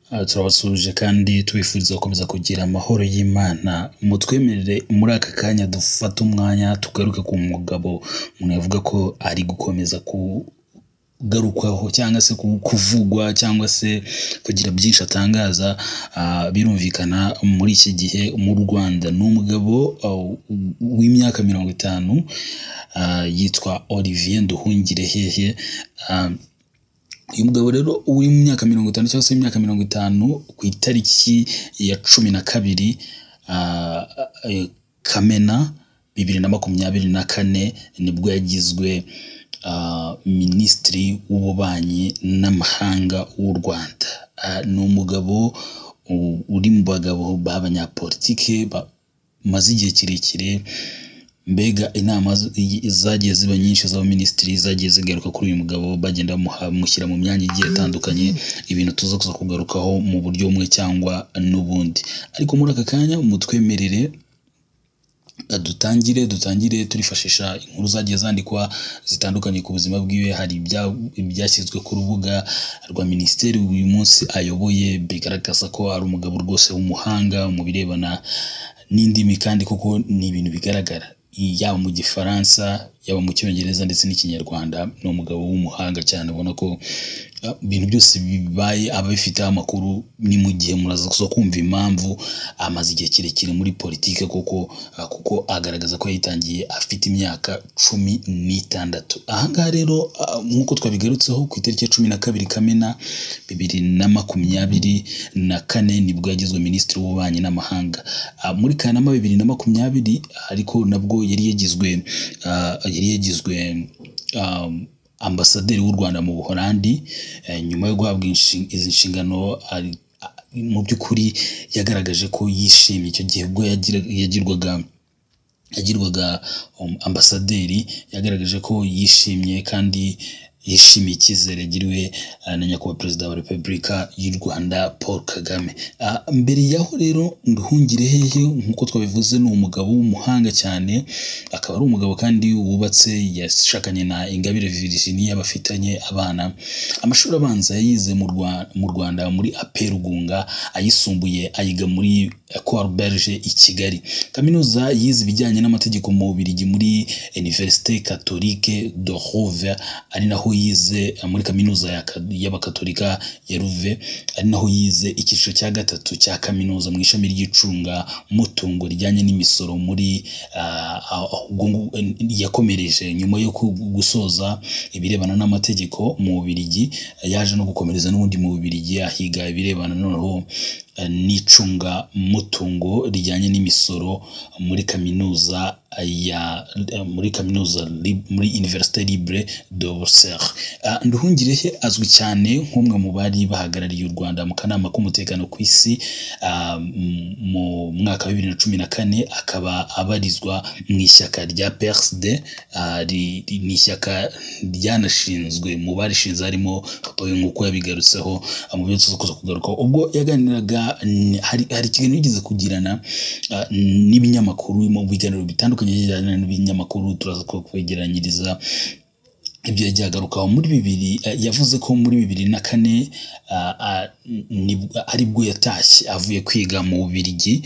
Turabasuhuje kandi tubifuriza gukomeza kugira amahoro y'Imana. Mutwemerere muri aka kanya dufate umwanya tugaruke ku mugabo umuntu yavuga ko ari gukomeza kugarukwaho cyangwa se kuvugwa cyangwa se kugira byinshi atangaza. Birumvikana muri iki gihe mu Rwanda ni umugabo w'imyaka 50, yitwa Olivier Nduhungirehehe. Uyu mugabo rero uri mu myaka 50 cyangwa se imyaka 50, ku itariki ya 12 Kamena 2024 nibwo yagizwe Minisitiri w'Ububanyi n'Amahanga w'u Rwanda. Ni umugabo uri mu bagabo b'abanyapolitike bamaze igihe kirekire, mbega inama zagiye ziba nyinshi z'abaminisitiri zagiye zigaruka kuri uyu mugabo, bagenda bamushyira mu myanya igiye itandukanye, ibintu tuza kuza kugarukaho mu buryo bumwe cyangwa n'ubundi. Ariko muri aka kanya mutwemerere dutangire turifashisha inkuru zagiye zandikwa zitandukanye ku buzima bwiwe. Hari ibyashyizwe ku rubuga rwa minisiteri uyu munsi ayoboye, bigaragaza ko ari umugabo rwose w'umuhanga mu birebana n'indimi, kandi koko ni ibintu bigaragara, yaba mu Gifaransa, yaba mu Cyongereza ndetse n'Ikinyarwanda. Ni umugabo w'umuhanga cyane, ubona ko ibintu byose bibaye aba abifiteho amakuru. Ni mu gihe muraza kuza kumva impamvu amaze igihe kirekire muri politike koko, kuko agaragaza ko yayitangiye afite imyaka 16. Aha ngaha rero, nk'uko twabigarutseho, ku itariki ya 12 Kamena 2024 nibwo yagizwe Minisitiri w'Ububanyi n'Amahanga. Muri Kanama 2020 ariko nabwo yari yagizwe ambasaderi w'u Rwanda mu Buholandi. Nyuma yo guhabwa izi nshingano, mu by'ukuri yagaragaje ko yishimye. Icyo gihe ubwo yagirwaga ambasaderi, yagaragaje ko yishimye kandi yishimiye icyizere yagiriwe na Nyakubahwa Perezida wa Repubulika y'u Rwanda Paul Kagame. Mbere yaho rero, Nduhungirehehe, nk'uko twabivuze, ni umugabo w'umuhanga cyane, akaba ari umugabo kandi wubatse, yashakanye na Ingabire Virginia, bafitanye abana. Amashuri abanza yayize mu Rwanda muri APE Rugunga, ayisumbuye ayiga muri Ecole Belge i Kigali. Kaminuza yize ibijyanye n'amategeko mu Bubiligi muri Université Catholique de Louvain, ari naho yize muri kaminuza y'Abakatolika ya Louvain, ari naho yize icyiciro cya gatatu cya kaminuza mu ishami ry'icungamutungo rijyanye n'imisoro muri ubwo yakomereje nyuma yo gusoza ibirebana n'amategeko mu Bubiligi. Yaje no gukomereza n'ubundi mu Bubiligi, ahiga ibirebana noneho n'icungamutungo rijyanye n'imisoro muri kaminuza muri Université Libre de Bruxelles. Nduhungirehe azwi cyane nk'umwe mu bari bahagarariye u Rwanda mu kanama k'umutekano ku isi mu mwaka wa 2014, akaba abarizwa mu ishyaka rya PSD. Ni ishyaka ryanashinzwe, mu barishinze harimo papa we, nk'uko yabigarutseho mu byo tuza kuza kugarukaho ubwo yaganiraga. Hari ikiganiro yigeze kugirana n'ibinyamakuru, mu biganiro bitandukanye yagirana n'ibinyamakuru, turaza kwegeranyiriza ibyo yagiye agarukaho. Muri bibiri yavuze ko muri 2004 aribwo yatashye avuye kwiga mu Bubiligi,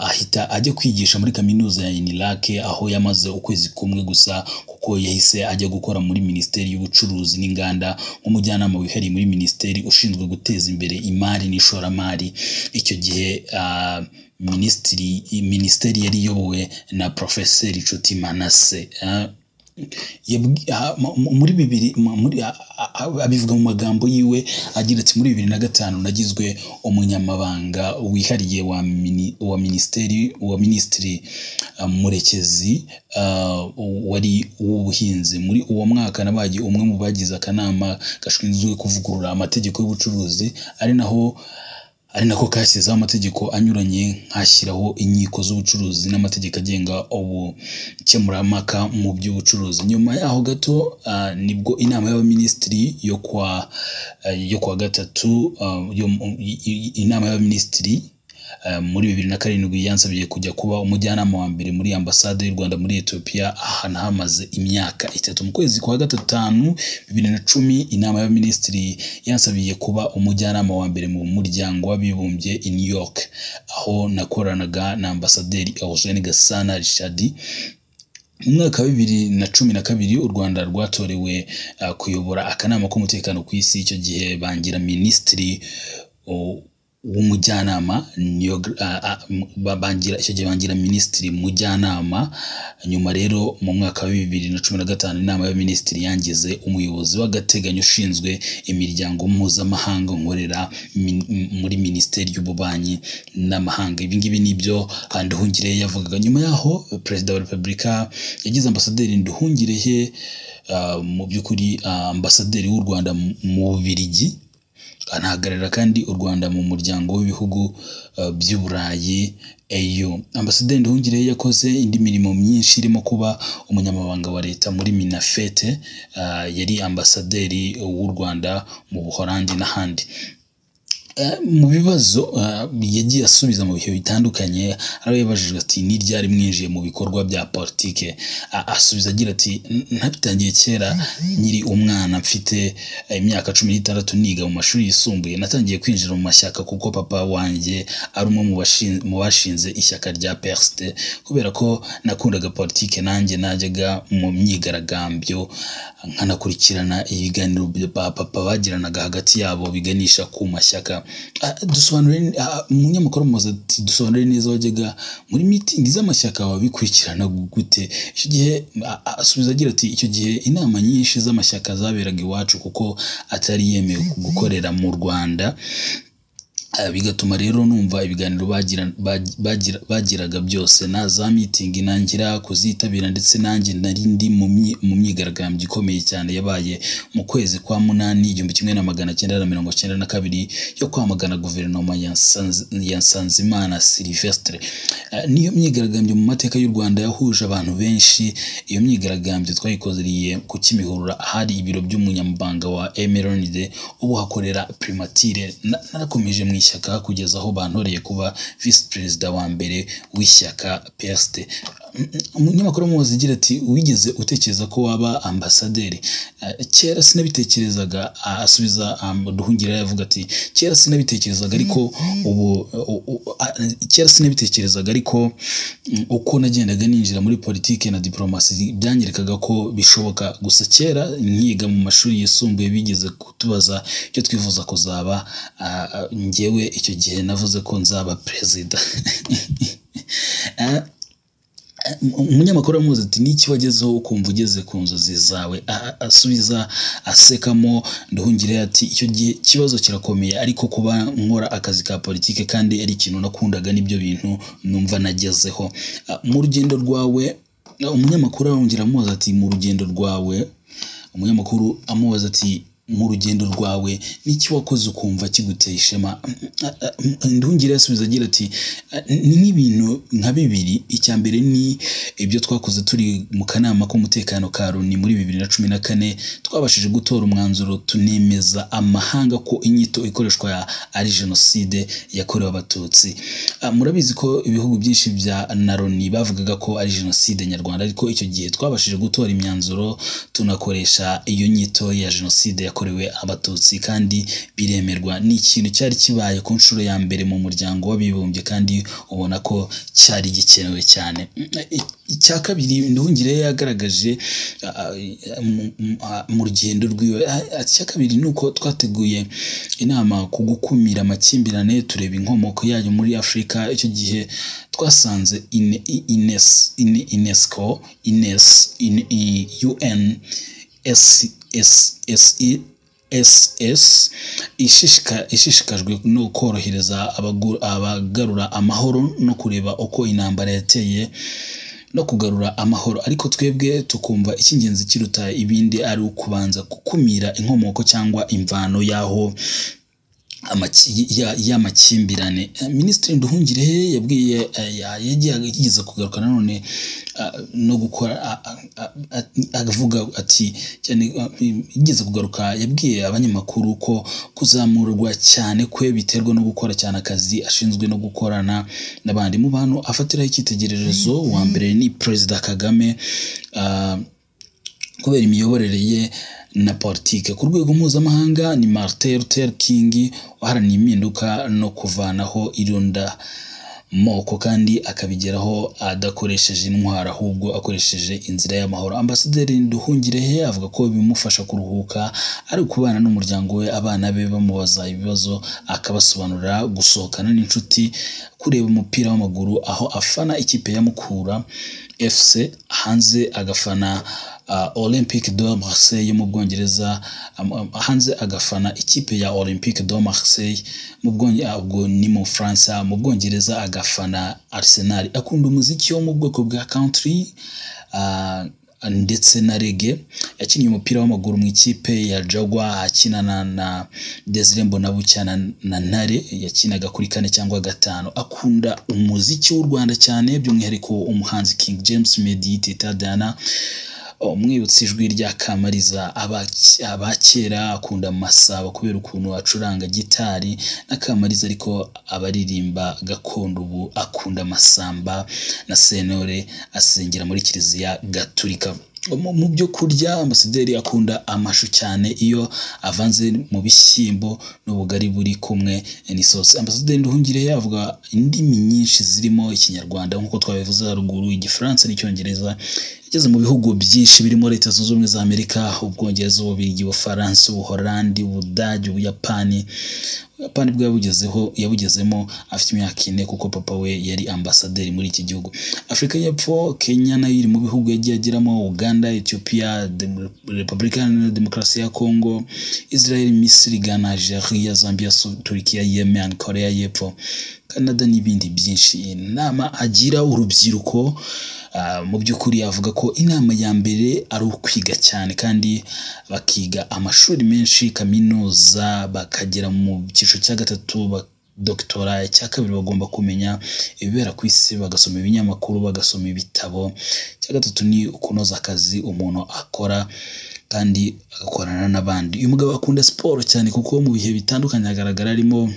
ahita ajya kwigisha muri kaminuza ya UNILAK, aho yamaze ukwezi kumwe gusa, kuko yahise ajya gukora muri Minisiteri y'Ubucuruzi n'Inganda nk'umujyanama wihariye muri minisiteri ushinzwe guteza imbere imari n'ishoramari. Icyo gihe minisiteri yari iyobowe na Porofeseri Nshuti Manasseh. Muri bibiri muri abivuga mu magambo yiwe agira ati: "Muri 2005 nagizwe umunyamabanga wihariye wa minisiteri wa Minisitiri Murekezi wari uw'ubuhinzi. Muri uwo mwaka nabaye umwe mu bagize akanama gashinzwe kuvugurura amategeko y'ubucuruzi, ari nako kashyizeho amategeko anyuranye, nkashyiraho inkiko z'ubucuruzi n'amategeko agenga ubukemurampaka mu by'ubucuruzi." Nyuma yaho gato nibwo inama y'abaminisitiri yo kwa gatatu, inama y'abaminisitiri Muri 2007 yansabye kujya kuba umujyanama wa mbere muri ambasade y'u Rwanda muri Ethiopia, aha nahamaze imyaka 3. Mu kwezi kwa 5 2010 inama y'abaminisitiri yansabiye kuba umujyanama wa mbere mu muryango w'abibumbye i New York, aho nakoranaga na ambasaderi Eugene Gasana Richard. Mu mwaka wa 2012 u Rwanda rwatorewe kuyobora akanama k'umutekano ku isi. Icyo gihe bangira minisitiri w'umujyanama, icyo gihe bangira minisitiri mujyanama. Nyuma rero mu mwaka wa 2015 inama y'abaminisitiri yangize umuyobozi w'agateganyo ushinzwe imiryango mpuzamahanga, nkorera muri minisiteri y'ububanyi n'amahanga. Ibi ngibi nibyo Nduhungirehe yavugaga. Nyuma yaho Perezida wa Repubulika yagize ambasaderi Nduhungirehe mu by'ukuri ambasaderi w'u Rwanda mu Bubiligi, anahagararira kandi u Rwanda mu muryango w'ibihugu by'Uburayi EU. Ambasaderi Nduhungirehe yakoze indi mirimo myinshi irimo kuba umunyamabanga wa leta muri Minafete, yari ambasaderi w'u Rwanda mu Buholandi n'ahandi. Mu bibazo yagiye asubiza mu bihe bitandukanye, aho yabajijwe ati ni ryari mwinjiye mu bikorwa bya politike, asubiza agira ati nabitangiye kera nkiri umwana, mfite imyaka 16 niga mu mashuri yisumbuye. Natangiye kwinjira mu mashyaka kuko papa wanjye ari umwe mu bashinze ishyaka rya PRSD. Kubera ko nakundaga politike nanjye najyaga mu myigaragambyo, nkanakurikirana ibiganiro ba papa bagiranaga hagati yabo biganisha ku mashyaka. Umunyamakuru amubaza ati dusobanure neza, wajyaga muri mitingi z'amashyaka wabikurikirana gute? Icyo gihe asubiza agira ati icyo gihe inama nyinshi z'amashyaka zaberaga iwacu kuko atari yemewe gukorera mu Rwanda, bigatuma rero numva ibiganiro bagiraga byose na za mitingi nangira kuzitabira, ndetse nanjye nari ndi mu myigaragambyo ikomeye cyane yabaye mu kwezi kwa 8 1992 yo kwamagana guverinoma ya Nsanzimana Sylvestre. Niyo myigaragambyo mu mateka y'u Rwanda yahuje abantu benshi. Iyo myigaragambyo twayikoreye ku Kimihurura ahari ibiro by'umunyamabanga wa MRND, ubu hakorera Primatire. Narakomeje mu ishyaka kugeza aho bantoreye kuba visi perezida wa mbere w'ishyaka PSD. Umunyamakuru amubaza agira ati wigeze utekereza ko waba ambasaderi? Kera sinabitekerezaga, asubiza Nduhungirehe avuga ati kera sinabitekerezaga, ariko ubu kera sinabitekerezaga, ariko uko nagendaga ninjira muri politike na diplomasi byanyerekaga ko bishoboka. Gusa kera nkiga mu mashuri yisumbuye bigeze kutubaza icyo twifuza kuzaba, njyewe icyo gihe navuze ko nzaba perezida. Umunyamakuru amubaza ati niki wagezeho ukumva ugeze ku nzozi zawe? Asubiza asekamo Nduhungirehe ati icyo gihe kibazo kirakomeye, ariko kuba nkora akazi ka politike kandi ari ikintu nakundaga nibyo bintu numva nagezeho. Mu rugendo rwawe, umunyamakuru arongera amubaza ati mu rugendo rwawe, umunyamakuru amubaza ati mu rugendo rwawe n'iki wakoze ukumva kiguteye ishema? Nduhungirehe asubiza agira ati ni nk'ibintu nka bibiri. Icya mbere ni ibyo twakoze turi mu kanama k'umutekano ka Loni muri 2014, twabashije gutora umwanzuro tunemeza amahanga ko inyito ikoreshwa ari jenoside yakorewe Abatutsi. Murabizi ko ibihugu byinshi bya na Loni bavugaga ko ari jenoside nyarwanda, ariko icyo gihe twabashije gutora imyanzuro tunakoresha iyo nyito ya jenoside yakorewe Abatutsi kandi biremerwa. Ni ikintu cyari kibaye ku nshuro ya mbere mu muryango w'abibumbye kandi ubona ko cyari gikenewe cyane. Icya kabiri Nduhungirehe yagaragaje mu rugendo rwiwe, icya kabiri ni uko twateguye inama ku gukumira amakimbirane, tureba inkomoko yayo muri Afurika. Icyo gihe twasanze UNESCO, UN, SSS ishishikajwe no korohereza abagarura amahoro no kureba uko intambara yateye no kugarura amahoro, ariko twebwe tukumva icy'ingenzi kiruta ibindi ari ukubanza gukumira inkomoko cyangwa imvano y'aho y'amakimbirane. Minisitiri Nduhungirehe yabwiye, yigeze kugaruka nanone no gukora, avuga ati cyane, yigeze kugaruka yabwiye abanyamakuru ko kuzamurwa cyane kwe biterwa no gukora cyane akazi ashinzwe no gukorana n'abandi. Mu bantu afatiraho icyitegererezo wa mbere ni Perezida Kagame, kubera imiyoborere ye na politike. Ku rwego mpuzamahanga ni Martin Luther King waharaniye impinduka no kuvanaho irunda moko, kandi akabigeraho adakoresheje intwaro ahubwo akoresheje inzira y'amahoro. Ambasaderi Nduhungirehe avuga ko bimufasha kuruhuka ari ukubana n'umuryango we, abana be bamubaza ibibazo akabasobanurira, gusohokana n'inshuti, kureba umupira w'amaguru aho afana ikipe ya Mukura FC, hanze agafana Olympique de Marseille yo mu Bwongereza, hanze agafana ikipe ya Olympique de Marseille mu Bwongereza, ubwo ni mu Bufaransa, mu Bwongereza agafana Arsenal. Akunda umuziki wo mu bwoko bwa country ndetse na reggae. Yakinnye umupira w'amaguru mu ikipe ya Jaguar akinana na Desire Mbonabucya na Ntare, yakinaga kuri 4 cyangwa 5. Akunda umuziki w'u Rwanda cyane, by'umwihariko umuhanzi King James, Meddy, Teta Diana, umwibutsa ijwi rya Kamariza abakera. Akunda Masabo kubera ukuntu acuranga gitari na Kamariza, ariko abaririmba gakondo ubu akunda Masamba na Sentore. Asengera muri Kiliziya Gatulika. Mu byo kurya ambasaderi akunda amashu cyane iyo avanze mu bishyimbo n'ubugari buri kumwe n'isosi. Ambasaderi Nduhungirehe avuga indimi nyinshi zirimo Ikinyarwanda nk'uko twabivuze haruguru, Igifaransa n'Icyongereza. Yageze mu bihugu byinshi birimo Leta Zunze Ubumwe za Amerika, Ubwongereza, Ububiligi, Ubufaransa, Ubuholandi, Ubudage, Ubuyapani. Ubuyapani bwo yabugezemo afite imyaka 4 kuko papa we yari ambasaderi muri iki gihugu. Afurika y'Epfo, Kenya nayo iri mu bihugu yagiye ageramo, Uganda, Ethiopia, Repubulika Iharanira Demokarasi ya Kongo, Israel, Misiri, Ghana, Algeria, Zambia, Turkiya, Yemen, Korea y'Epfo, Canada n'ibindi byinshi. Inama agira urubyiruko, mu by'ukuri avuga ko inama ya mbere ari ukwiga cyane, kandi bakiga amashuri menshi, kaminuza, bakagera mu cyiciro cya 3, doctora. Icya kabiri bagomba kumenya ibibera ku isi, bagasoma ibinyamakuru, bagasoma ibitabo. Icya gatatu ni ukunoza akazi umuntu akora kandi agakorana n'abandi. Uyu mugabo akunda siporo cyane kuko mu bihe bitandukanye agaragara arimo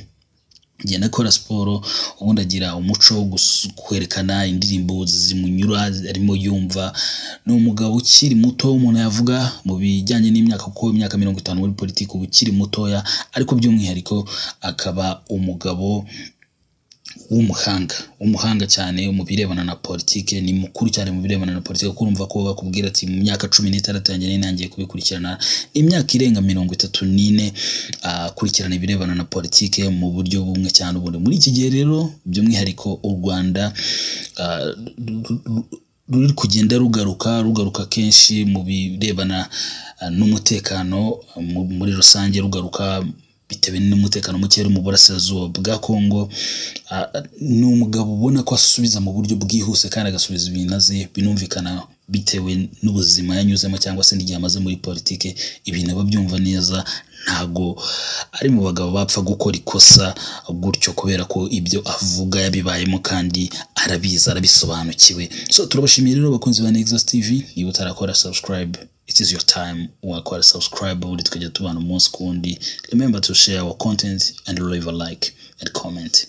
agenda akora siporo, ubundi agira umuco wo kwerekana indirimbo zimunyura arimo yumva. Ni umugabo ukiri muto umuntu yavuga mu bijyanye n'imyaka, kuko imyaka 50 muri politiki uba ukiri mutoya, ariko by'umwihariko akaba umugabo w'umuhanga cyane mu birebana na politike. Ni mukuru cyane mu birebana na politike, kuko urumva ko bakubwira ati mu myaka 16 yanjye nangiye kubikurikirana, imyaka irenga 34 akurikirana ibirebana na politike mu buryo bumwe cyane ubundi. Muri iki gihe rero by'umwihariko u Rwanda ruri kugenda rugaruka kenshi mu birebana n'umutekano muri rusange, rugaruka bitewe n'umutekano muke mu burasirazuba bwa Kongo. Ni umugabo ubona ko asubiza mu buryo bwihuse kandi agasubiza ibintu azi, binumvikana bitewe n'ubuzima yanyuzemo cyangwa se n'igihe amaze muri politike, ibintu aba abyumva neza. Ntago ari mu bagabo bapfa gukora ikosa gutyo, kubera ko ibyo avuga yabibayemo kandi arabizi, arabisobanukiwe. So turabashimiye rero bakunzi ba Nexus TV, niba utarakora subscribe, it is your time, wakora subscribe ubundi tukajya tubana umunsi ku wundi. Remember to share our content and leave a like and comment.